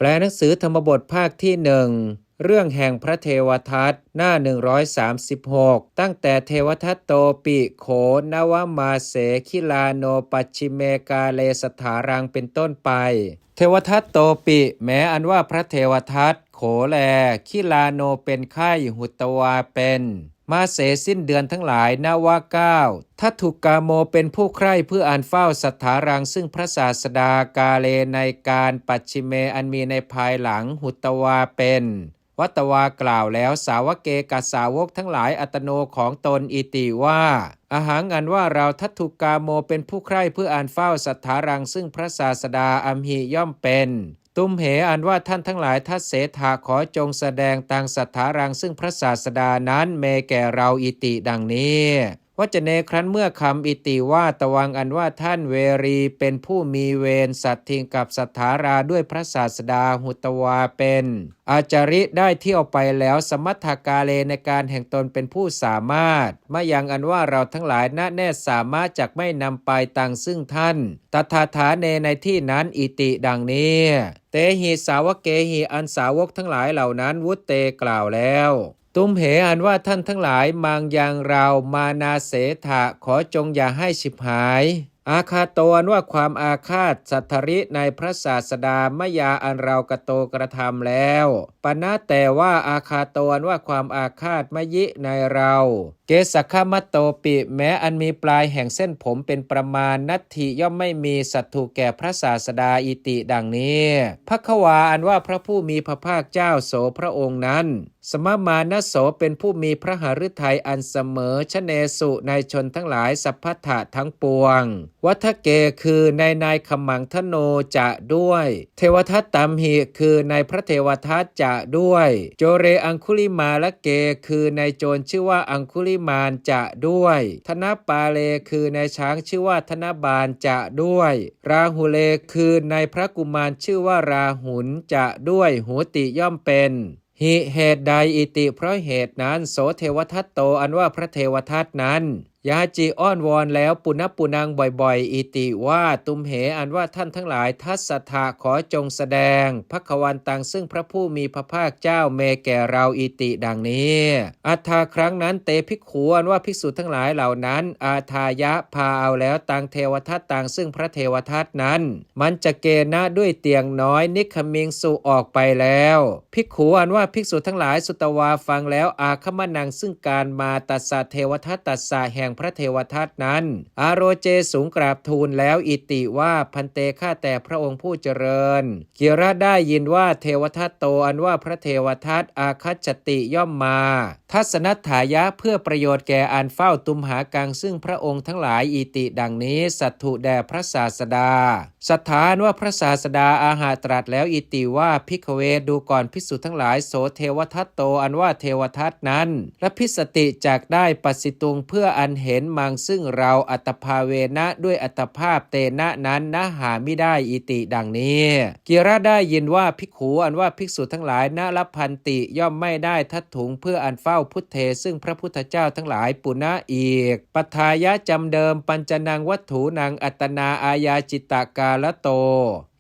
แปลหนังสือธรรมบทภาคที่หนึ่ง เรื่องแห่งพระเทวทัต หน้าหนึ่งร้อยสามสิบหก ตั้งแต่เทวทัตโตปิ โข นวมาเส คิลาโน ปัชชิเมกาเล สถารัง เป็นต้นไป เทวทัตโตปิ แม้อันว่าพระเทวทัต โข แล คิลาโน เป็นไข้ หุตวา เป็น มาเส สิ้นเดือนทั้งหลาย นวเก้า ทัตถุกาโม เป็นผู้ใคร่เพื่ออันเฝ้า สถารัง ซึ่งพระศาสดา กาเล ในการ ปัชชิเม อันมีในภายหลัง หุตวา เป็น วัตวากล่าวแล้ว สาวเกกะสาวกทั้งหลาย อัตโน ของตน อิติว่า อหัง อันว่าเรา ทัตถุกาโม เป็นผู้ใคร่เพื่ออันเฝ้า สถารัง ซึ่งพระศาสดา อัมหิ ย่อมเป็น ตุมเห อันว่าท่านทั้งหลาย ทัสเสถะ ขอจงแสดงตัง สถารัง ซึ่งพระศาสดานั้น เม แก่เรา อิติ ดังนี้ วัจเจเน ครั้นเมื่อคำ อิติ ว่า ตวัง อันว่าท่าน เวรี เป็นผู้มีเวร สัตถิง กับสถารา ด้วยพระศาสดา หุตวา เป็น อาจาริ ได้เที่ยวไปแล้ว สมัตถกาเล ในการแห่งตนเป็นผู้สามารถ มะยัง อันว่าเราทั้งหลาย นะ แน่ สามารถ จักไม่นำไป ตัง ซึ่งท่าน ตถาฐาเน ในที่นั้น อิติ ดังนี้ เตหิ สาวเกหิ อันสาวกทั้งหลายเหล่านั้น วุตเต กล่าวแล้ว ตุมเห อันว่าท่านทั้งหลาย มัง ยังเรา มานาเสถะ ขอจงอย่าให้ฉิบหาย อาคาโต อันว่าความอาฆาต สัทธริ ในพระศาสดา มะยา อันเรา กะโต กระทำแล้ว ปะนะ แต่ว่า อาคาโต อันว่าความอาฆาต มะยิ ในเรา เกสะคะมะโตปิ แม้อันมีปลายแห่งเส้นผมเป็นประมาณ นัตถิ ย่อมไม่มี สัตถุ แก่พระศาสดา อิติ ดังนี้ ภควา อันว่าพระผู้มีพระภาคเจ้า โส พระองค์นั้น สมมานะโส เป็นผู้มีพระหฤทัยอันเสมอ ชะเนสุ ในชนทั้งหลาย สัพพัทธะ ทั้งปวง วัทเก คือในนายขมังธโน จะด้วย เทวทัตตัมหิ คือในพระเทวทัตจะด้วย โจเรอังคุลิมาละเก คือในโจรชื่อว่าอังคุลิมานจะด้วย ธนปาเล คือในช้างชื่อว่าธนบาลจะด้วย ราหุเล คือในพระกุมารชื่อว่าราหุลจะด้วย หูติ ย่อมเป็น หิ เหตุใด อิติ เพราะเหตุนั้น โส เทวทัตโต อันว่าพระเทวทัตนั้น ยาจิ อ้อนวอนแล้ว ปุณะปุนัง บ่อยๆ อิติ ว่า ตุมเห อันว่าท่านทั้งหลาย ทัสสะถะ ขอจงแสดง ภควันตัง ซึ่งพระผู้มีพระภาคเจ้า เม แก่เรา อิติ ดังนี้ อัฏฐา ครั้งนั้น เต ภิกขู อันว่าภิกษุทั้งหลายเหล่านั้น อาทายะ พาเอาแล้ว ตัง เทวทัตตัง ซึ่งพระเทวทัตนั้น มัญจเกนะ ด้วยเตียงน้อย นิคขมิงสุ ออกไปแล้ว ภิกขู อันว่าภิกษุทั้งหลาย สุตวา ฟังแล้ว อาคมนัง ซึ่งการมา ตัสสะ เทวทัตตัสสะ แห่งพระเทวทัตนั้น อาโรเจ สูงกราบทูลแล้ว อิติ ว่า ภันเต ข้าแต่พระองค์ผู้เจริญ กิระ ได้ยินว่า เทวทัตโต อันว่าพระเทวทัต อาคัจฉติ ย่อมมา ทัสสนัตถายะ เพื่อประโยชน์แก่อันเฝ้า ตุมหากัง ซึ่งพระองค์ทั้งหลาย อิติ ดังนี้ สัตถุ แด่พระศาสดา สัทธา อันว่าพระศาสดา อาหะ ตรัสแล้ว อิติ ว่า ภิกขเว ดูก่อนภิกษุทั้งหลาย โส เทวทัตโต อันว่าเทวทัตนั้น ลภิสสติ จักได้ ปัสสิตุง เพื่ออันเห็น มัง ซึ่งเรา อัตตภาเวนะ ด้วยอัตตภาพ เตนะ นั้น นะ หา มิได้ อิติ ดังนี้ กิระ ได้ยินว่า ภิกขู อันว่าภิกษุทั้งหลาย นะ ลพันติ ย่อมไม่ได้ ทัตถุง เพื่ออันเฝ้า พุทเท ซึ่งพระพุทธเจ้าทั้งหลาย ปุณะ อีก ปัฏฐายะ จำเดิม ปัญจนัง วัตถุนัง อัตตนา อายาจิตกาลโต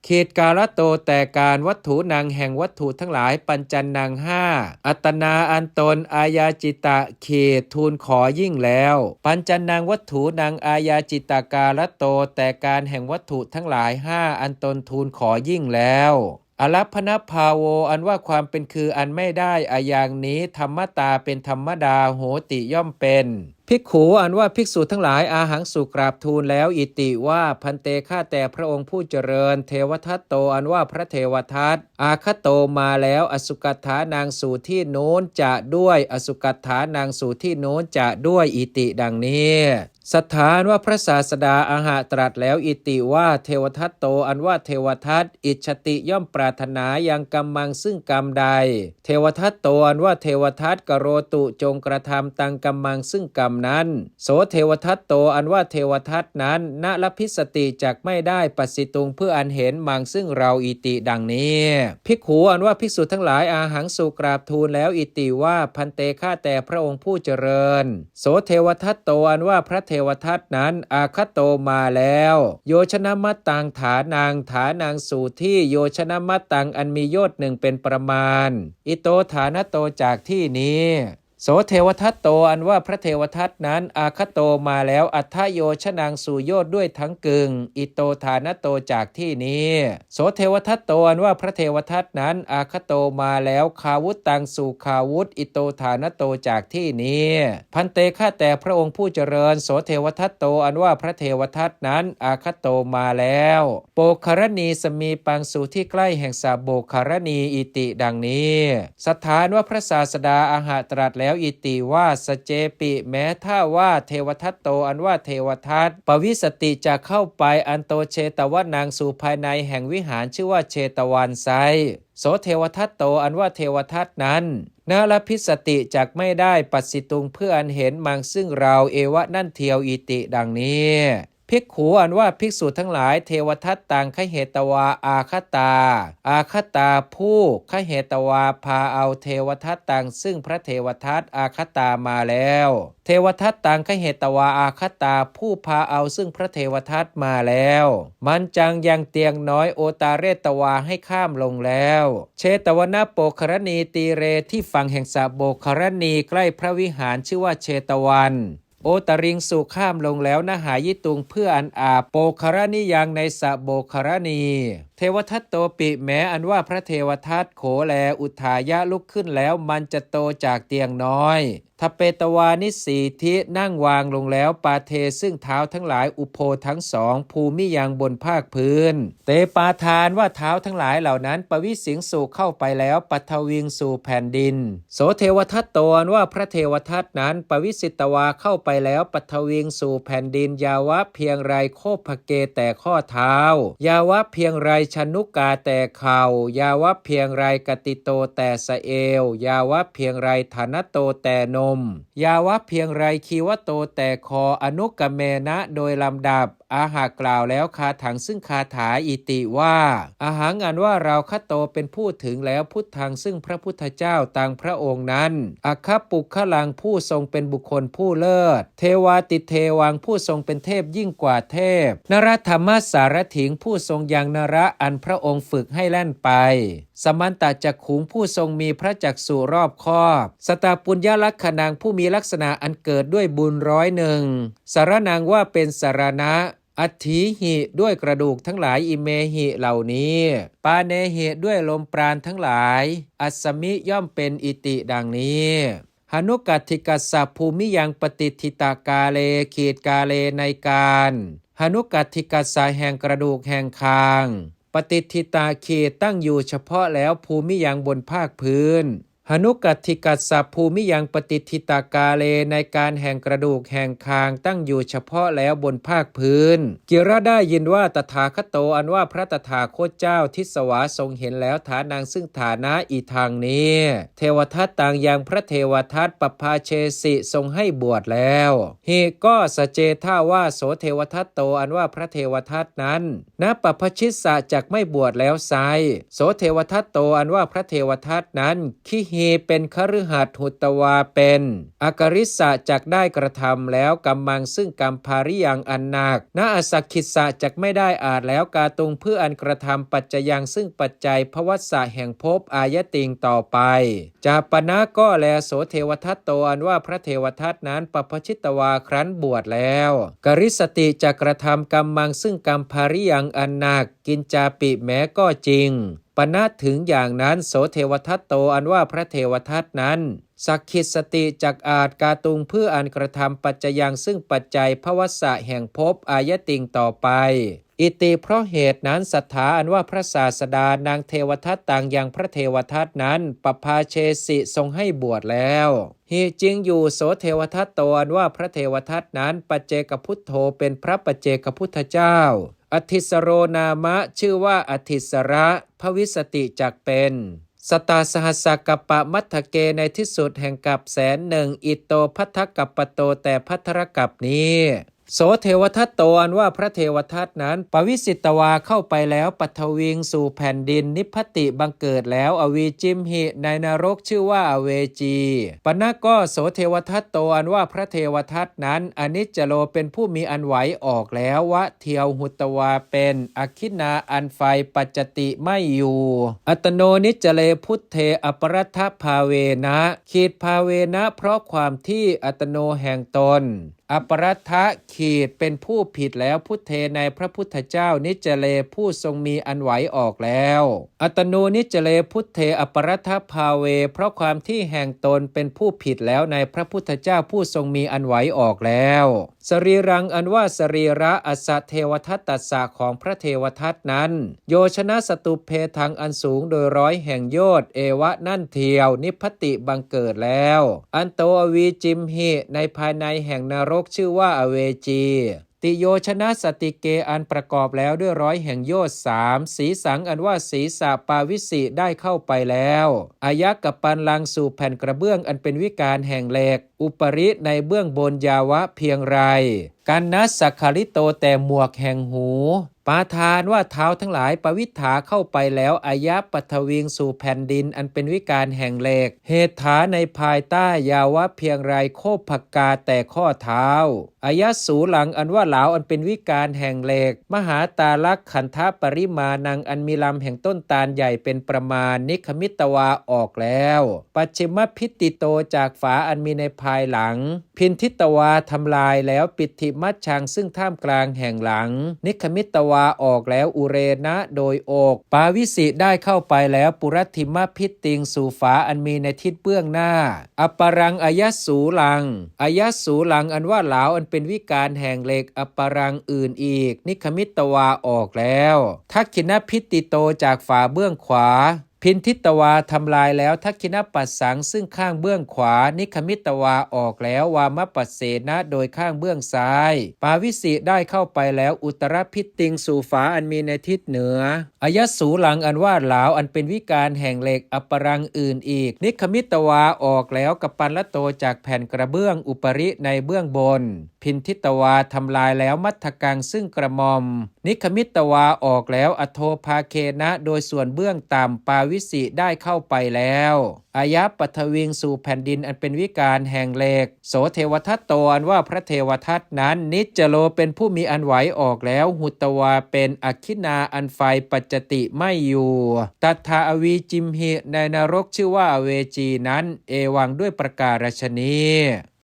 ขีดกาลโต แต่การ วัตถุนัง แห่งวัตถุทั้งหลาย ปัญจนัง ห้า อัตตนา อันตน อายาจิตะ ขีด ทูลขอยิ่งแล้ว ปัญจนัง วัตถุนัง อายาจิตกาลโต แต่การแห่งวัตถุทั้งหลาย ห้า อันตนทูลขอยิ่งแล้ว อลัพพนภาโว อันว่าความเป็นคืออันไม่ได้ อายัง นี้ ธรรมตา เป็นธรรมดา โหติ ย่อมเป็น ภิกขู อันว่าภิกษุทั้งหลาย อาหังสุ กราบทูลแล้ว อิติ ว่า ภันเต ข้าแต่พระองค์ผู้เจริญ เทวทัตโต อันว่าพระเทวทัต อาคโต มาแล้ว อสุกัฏฐานัง สู่ที่นู้น จะด้วย อสุกัฏฐานัง สู่ที่นู้น จะด้วย อิติ ดังนี้ สัทธา อันว่าพระศาสดา อาหะ ตรัสแล้ว อิติ ว่า เทวทัตโต อันว่าเทวทัต อิจฉติ ย่อมปรารถนา ยังกัมมัง ซึ่งกรรมใด เทวทัตโต อันว่าเทวทัต กโรตุ จงกระทำ ตังกัมมัง ซึ่งกรรม ນັ້ນ ໂສເທວທັດໂຕ ອັນວ່າເທວທັດນັ້ນ ນະລະພິດສະຕິ ຈັກໄມ່ໄດ້ປັດສິຕຸງ ເພື່ອອັນເຫັນມັງ ຊຶ່ງເຮົາ ອິຕິ ດັ່ງນີ້. ພິກຂຸ ອັນວ່າ ພິກສຸທັງຫຼາຍ, ອາຫັງ ສຸ ກາບທູນແລ້ວ, ອິຕິ ວ່າ, ພັນເຕ ຂ້າແຕ່ພະອົງຜູ້ຈະເລີນ. ໂສເທວທັດໂຕ ອັນວ່າພະເທວທັດນັ້ນ ອາຄະໂຕ ມາແລ້ວ, ໂຍຊະນະມັດຕັງ ຖານັງ, ຖານັງ ສຸ ທີ່, ໂຍຊະນະມັດຕັງ ອັນມີໂຍດໜຶ່ງເປັນປະມານ, ອິໂຕ ຖານະໂຕ ຈາກທີ່ນີ້. ໂສເທວທັດໂຕ ອັນວ່າພະເທວທັດນັ້ນ ອາຄະໂຕ ມາແລ້ວ, ອັດຖະໂຍຊະນັງ ສຸ ໂຍດດ້ວຍທັງກຶ່ງ, ອິໂຕ ຖານະໂຕ ຈາກທີ່ນີ້. ໂສເທວທັດໂຕ ອັນວ່າພະເທວທັດນັ້ນ ອາຄະໂຕ ມາແລ້ວ, ຄາວຸດຕັງ ສຸ ຄາວຸດ, ອິໂຕ ຖານະໂຕ ຈາກທີ່ນີ້. ພັນເຕ ຂ້າແຕ່ພະອົງຜູ້ຈະເລີນ, ໂສເທວທັດໂຕ ອັນວ່າພະເທວທັດນັ້ນ ອາຄະໂຕ ມາແລ້ວ, ໂປຄະລະນີ ສະມີປັງ ສຸ ທີ່ໃກ້ແຫ່ງສະໂບຄະລະນີ, ອິຕິ ດັ່ງນີ້. ສະຖານວ່າພະສາສະດາ ອາຫະ ຕລັດແລ້ວ, ອິຕິ ວ່າ, ສະເຈປິ ແມ້ຖ້າວ່າເທວທັດໂຕ ອັນວ່າເທວທັດ ປະວິສະຕິ ຈະເຂົ້າໄປ ອັນໂຕ ເຊຕະວະນັງ ສູ່ພາຍໃນແຫ່ງວິຫານ ຊື່ວ່າເຊຕະວັນໄຊ. ໂສເທວທັດໂຕ ອັນວ່າເທວທັດນັ້ນ ນະລະພິດສະຕິ ຈັກໄມ່ໄດ້ປັດສິຕຸງ ເພື່ອອັນເຫັນມັງ ຊຶ່ງເຮົາ ເອວະ ນັ້ນທຽວ, ອິຕິ ດັ່ງນີ້. ພິກຂຸ ອັນວ່າພິກສຸທັງຫຼາຍ, ເທວທັດຕັງ ຄະເຫຕະວາ ອາຄະຕາ, ອາຄະຕາ ຜູ້, ຄະເຫຕະວາ ພາເອົາ, ເທວທັດຕັງ ຊຶ່ງພະເທວທັດ ອາຄະຕາ ມາແລ້ວ, ເທວທັດຕັງ ຄະເຫຕະວາ ອາຄະຕາ, ຜູ້ພາເອົາ ຊຶ່ງພະເທວທັດ ມາແລ້ວ, ມັນຈັງຍັງຕຽງນ້ອຍ ໂອຕາເຣຕະວາ ໃຫ້ຂ້າມລົງແລ້ວ. ເຊຕະວະນະໂປຄະລະນີ ຕີເຣ ທີ່ຝັ່ງແຫ່ງສະໂບຄະລະນີ ໃກ້ພະວິຫານ ຊື່ວ່າເຊຕະວັນ. ໂອຕະລິງ ສຸ ຂ້າມລົງແລ້ວ, ນະຫາຍິຕຸງ ເພື່ອອັນອາບ, ໂປຄະລະນິຍັງ ໃນສະໂບຄະລະນີ. ເທວທັດໂຕ ປິ ແມ້ ອັນວ່າພະເທວທັດ ໂຄ ແລ, ອຸທາຍະ ລຸກຂຶ້ນແລ້ວ, ມັນຈະໂຕ ຈາກຕຽງນ້ອຍ, ທະເປຕະວາ ນິສີທິ ນັ່ງວາງລົງແລ້ວ, ປາເທ ຊຶ່ງທ້າວທັງຫຼາຍ, ອຸໂພ ທັງສອງ, ພູມິຍັງ ບົນພາກພື້ນ. ເຕ ປາທາ ອັນວ່າທ້າວທັງຫຼາຍເຫຼົ່ານັ້ນ, ປະວິສິງ ສຸ ເຂົ້າໄປແລ້ວ, ປັດທະວິງ ສູ່ແຜ່ນດິນ. ໂສເທວທັດໂຕ ອັນວ່າພະເທວທັດນັ້ນ ປະວິສິຕະວາ ເຂົ້າໄປແລ້ວ ປັດທະວິງ ສູ່ແຜ່ນດິນ, ຢາວະພຽງໄລ ໂຄພະເກ ແຕ່ຂໍ້ເທົ້າ, ຢາວະພຽງໄລ ຊະນຸກາ ແຕ່ເຂົ່າ, ຢາວະພຽງໄລ ກະຕິໂຕ ແຕ່ສະເອວ, ຢາວະພຽງໄລ ຖານະໂຕ ແຕ່ນົມ, ຢາວະພຽງໄລ ຄີວະໂຕ ແຕ່ຄໍ, ອະນຸກະເມນະ ໂດຍລຳດັບ. ອາຫະ ກ່າວແລ້ວຄາຖັງ ຊຶ່ງຄາຖາ, ອິຕິ ວ່າ, ອະຫັງ ອັນວ່າເຮົາ ຄະໂຕ ເປັນຜູ້ເຖິງແລ້ວ, ພຸດທັງ ຊຶ່ງພະພຸດທະເຈົ້າ ຕ່າງພະອົງນັ້ນ, ອະຄະປຸກຄະລັງ ຜູ້ຊົງເປັນບຸກຄົນຜູ້ເລີດ, ເທວາຕິເທວັງ ຜູ້ຊົງເປັນເທບຍິ່ງກວ່າເທບ, ນະຣະທຳມະສາລະຖິງ ຜູ້ຊົງຍັງນະຣະ ອັນພະອົງຝຶກໃຫ້ແລ່ນໄປ. ສະມັນຕະຈັກຂຸງ ຜູ້ຊົງມີພະຈັກສຸລອບຄອບ, ສະຕະປຸນຍະລັກຂະນັງ ຜູ້ມີລັກສະນະອັນເກີດດ້ວຍບຸນຮ້ອຍໜຶ່ງ, ສະລະນັງ ວ່າເປັນສະລະນະ, ອັດຖີຫິ ດ້ວຍກະດູກທັງຫຼາຍ, ອິເມຫິ ເຫຼົ່ານີ້, ປາເນຫິ ດ້ວຍລົມປານທັງຫຼາຍ, ອັດສະມິ ຍ່ອມເປັນ, ອິຕິ ດັ່ງນີ້. ຫະນຸກັດຖິກັດສະ ພູມິຍັງ ປະຕິດຖິຕະກາເລ, ຂີດກາເລ ໃນການ, ຫະນຸກັດຖິກັດສະ ແຫ່ງກະດູກແຫ່ງຄາງ, ປະຕິດຖິຕະ ຂີດ ຕັ້ງຢູ່ສະເພາະແລ້ວ, ພູມິຍັງ ບົນພາກພື້ນ, ຫະນຸກັດຖິກັດສະ ພູມິຍັງ ປະຕິດຖິຕະກາເລ ໃນການແຫ່ງກະດູກແຫ່ງຄາງ ຕັ້ງຢູ່ສະເພາະແລ້ວ ບົນພາກພື້ນ. ກິລະໄດ້ຍິນວ່າ ຕະຖາຄະໂຕ ອັນວ່າພະຕະຖາຄົດເຈົ້າ ທິດສະວາ ຊົງເຫັນແລ້ວ ຖານັງ ຊຶ່ງຖານະ ອີທັງນີ້, ເທວທັດຕັງ ຍັງພະເທວທັດ ປະພາເຊສິ ຊົງໃຫ້ບວດແລ້ວ. ຫິ ກໍ ສະເຈທາ ວ່າ, ໂສເທວທັດໂຕ ອັນວ່າພະເທວທັດນັ້ນ ນະປະພະຊິດສະ ຈັກໄມ່ບວດແລ້ວໄຊ. ໂສເທວທັດໂຕ ອັນວ່າພະເທວທັດນັ້ນ ຄີຫິ ເປັນຄະລືຫັດ, ຮຸດຕະວາ ເປັນ, ອາກາລິດສະ ຈັກໄດ້ກະທຳແລ້ວ, ກຳມັງ ຊຶ່ງກຳພາຣິຍັງອັນໜັກ, ນະອາສັກຂິດສະ ຈັກໄມ່ໄດ້ອາດແລ້ວ, ກາຕຸງ ເພື່ອອັນກະທຳ, ປັດຈະຍັງ ຊຶ່ງປັດໄຈ, ພະວັດສະ ແຫ່ງພົບ, ອາຍະຕິງ ຕໍ່ໄປ. ຈາປະນະ ກໍແລ, ໂສເທວທັດໂຕ ອັນວ່າພະເທວທັດນັ້ນ ປະພະຊິດຕະວາ ຄັ້ນບວດແລ້ວ, ກະລິດສະຕິ ຈັກກະທຳ, ກຳມັງ ຊຶ່ງກຳພາຣິຍັງອັນໜັກ, ກິນຈາປິ ແມ້ກໍຈິງ, ປະນະ ເຖິງຢ່າງນັ້ນ, ໂສເທວທັດໂຕ ອັນວ່າພະເທວທັດນັ້ນ ສັກຂິດສະຕິ ຈັກອາດ, ກາຕຸງ ເພື່ອອັນກະທຳ, ປັດຈະຍັງ ຊຶ່ງປັດໄຈ, ພະວັດສະ ແຫ່ງພົບ, ອາຍະຕິງ ຕໍ່ໄປ. ອິຕິ ເພາະເຫດນັ້ນ ສັດຖາ ອັນວ່າພະສາສະດາ ນາງເທວທັດຕັງ ຍັງພະເທວທັດນັ້ນ ປະພາເຊສິ ຊົງໃຫ້ບວດແລ້ວ. ຫິ ຈິງຢູ່, ໂສເທວທັດໂຕ ອັນວ່າພະເທວທັດນັ້ນ ປັດເຈກະພຸດໂທ ເປັນພະປັດເຈກະພຸດທະເຈົ້າ, ອະທິດສະໂຣນາມະ ຊື່ວ່າອະທິດສະລະ, ພະວິສະຕິ ຈັກເປັນ. ສະຕາສະຫັດສະກັບປະມັດທະເກ ໃນທີ່ສຸດແຫ່ງກັບແສນໜຶ່ງ ອິໂຕພັດທະກັບປະໂຕ ແຕ່ພັດທະລະກັບນີ້ ໂສເທວທັດໂຕ ອັນວ່າພະເທວທັດນັ້ນ ປະວິສິດຕະວາ ເຂົ້າໄປແລ້ວ ປັດທະວິງ ສູ່ແຜ່ນດິນ ນິບພັດຕິ ບັງເກີດແລ້ວ ອະວີຈິມຫິ ໃນນະລົກ ຊື່ວ່າອະເວຈີ. ປະນະກໍ ໂສເທວທັດໂຕ ອັນວ່າພະເທວທັດນັ້ນ ອະນິດຈະໂລ ເປັນຜູ້ມີອັນໄຫວອອກແລ້ວ ວະ ທ່ຽວ ຫຸດຕະວາ ເປັນ ອະຄີນາ ອັນໄຟປັດຈະຕິໄໝ້ຢູ່. ອັດຕະໂນນິດຈະເລ ພຸດເທ ອະປະລັດຖະພາເວນະ ຂີດພາເວນະ ເພາະຄວາມທີ່ອັດຕະໂນແຫ່ງຕົນ ອະປະລັດຖະ ຂີດ ເປັນຜູ້ຜິດແລ້ວ ພຸດເທ ໃນພະພຸດທະເຈົ້າ ນິດຈະເລ ຜູ້ຊົງມີອັນໄຫວອອກແລ້ວ. ອັດຕະໂນນິດຈະເລ ພຸດເທ ອະປະລັດຖະພາເວ ເພາະຄວາມທີ່ແຫ່ງຕົນເປັນຜູ້ຜິດແລ້ວໃນພະພຸດທະເຈົ້າ ຜູ້ຊົງມີອັນໄຫວອອກແລ້ວ. ສະຣີລັງ ອັນວ່າສະຣີລະ ອັດສະເທວທັດຕັດສະ ຂອງພະເທວທັດນັ້ນ ໂຍຊະນະສະຕຸບເພທັງ ອັນສູງໂດຍຮ້ອຍແຫ່ງໂຍດ ເອວະ ນັ້ນທ່ຽວ ນິບພັດຕິ ບັງເກີດແລ້ວ ອັນໂຕ ອະວີຈິມຫິ ໃນພາຍໃນແຫ່ງນະລົກ ຊື່ວ່າອະເວຈີ. ຕິໂຍຊະນະສະຕິເກ ອັນປະກອບແລ້ວດ້ວຍຮ້ອຍແຫ່ງໂຍດ ສາມ ສີສັງ ອັນວ່າສີສະ ປາວິສີ ໄດ້ເຂົ້າໄປແລ້ວ ອາຍະກະປັນລັງ ສູ່ແຜ່ນກະເບື້ອງ ອັນເປັນວິການແຫ່ງເຫຼັກ ອຸປະລິ ໃນເບື້ອງບົນ ຢາວະ ພຽງໄຣ ກັນນະສັກຄະລິໂຕ ແຕ່ໝວກແຫ່ງຫູ ປາທານວ່າທ້າວທັງຫຼາຍ ປະວິດຖາ ເຂົ້າໄປແລ້ວ ອາຍະປັດທະວິງ ສູ່ແຜ່ນດິນ ອັນເປັນວິການແຫ່ງເຫຼັກ ເຫດຖາ ໃນພາຍໃຕ້ ຢາວະ ພຽງໄຣ ໂຄພະກາ ແຕ່ຂໍ້ເທົ້າ ອາຍະສູລັງ ອັນວ່າລາວ ອັນເປັນວິການແຫ່ງເຫຼັກ ມະຫາຕາລັກຂັນທະປະລິມານັງ ອັນມີລຳແຫ່ງຕົ້ນຕານໃຫຍ່ເປັນປະມານ ນິກຂະມິດຕະວາ ອອກແລ້ວ ປັດຊິມະພິດຕິໂຕ ຈາກຝາອັນມີໃນພາຍຫຼັງ ພິນທິດຕະວາ ທຳລາຍແລ້ວ ປິດທິມັດຊັງ ຊຶ່ງທ່າມກາງແຫ່ງຫຼັງ ນິກຂະມິດຕະວາ ອອກແລ້ວ ອຸເຣນະ ໂດຍອົກ ປາວິສີ ໄດ້ເຂົ້າໄປແລ້ວ ປຸລັດທິມະພິດຕິງ ສູ່ຝາອັນມີໃນທິດເບື້ອງໜ້າ ອັບປະລັງ ອາຍະສູລັງ ອາຍະສູລັງ ອັນວ່າລາວ ອັນເປັນວິການແຫ່ງເຫຼັກ ອັບປະລັງ ອື່ນອີກ ນິກຂະມິດຕະວາ ອອກແລ້ວ ທັກຂິນະພິດຕິໂຕ ຈາກຝາເບື້ອງຂວາ ພິນທິດຕະວາ ທຳລາຍແລ້ວ ທັກຂິນະປັດສັງ ຊຶ່ງຂ້າງເບື້ອງຂວາ ນິກຂະມິດຕະວາ ອອກແລ້ວ ວາມະປະເສນະ ໂດຍຂ້າງເບື້ອງຊ້າຍ ປາວິສີ ໄດ້ເຂົ້າໄປແລ້ວ ອຸດຕະຣະພິດຕິງ ສູ່ຝາອັນມີໃນທິດເໜືອ ອາຍະສູລັງ ອັນວ່າລາວ ອັນເປັນວິການແຫ່ງເຫຼັກ ອັບປະລັງ ອື່ນອີກ ນິກຂະມິດຕະວາ ອອກແລ້ວ ກະປັນລະໂຕ ຈາກແຜ່ນກະເບື້ອງ ອຸປະລິ ໃນເບື້ອງບົນ ພິນທິດຕະວາ ທຳລາຍແລ້ວ ມັດທະກັງ ຊຶ່ງກະໝ່ອມ ນິກຂະມິດຕະວາ ອອກແລ້ວ ອະໂທພາເຄນະ ໂດຍສ່ວນເບື້ອງຕ່ຳ ປາວິສີ ໄດ້ເຂົ້າໄປແລ້ວ ອາຍະປັດທະວິງ ສູ່ແຜ່ນດິນ ອັນເປັນວິການແຫ່ງເຫຼັກ ໂສເທວທັດໂຕ ອັນວ່າພະເທວທັດນັ້ນ ນິດຈະໂລ ເປັນຜູ້ມີອັນໄຫວອອກແລ້ວ ຫຸດຕະວາ ເປັນ ອະຄີນາ ອັນໄຟປັດຈະຕິໄໝ້ຢູ່ ຕັດຖາ ອະວີຈິມຫິ ໃນນະລົກ ຊື່ວ່າອະເວຈີນັ້ນ ເອວັງ ດ້ວຍປະການລະຊະນີ.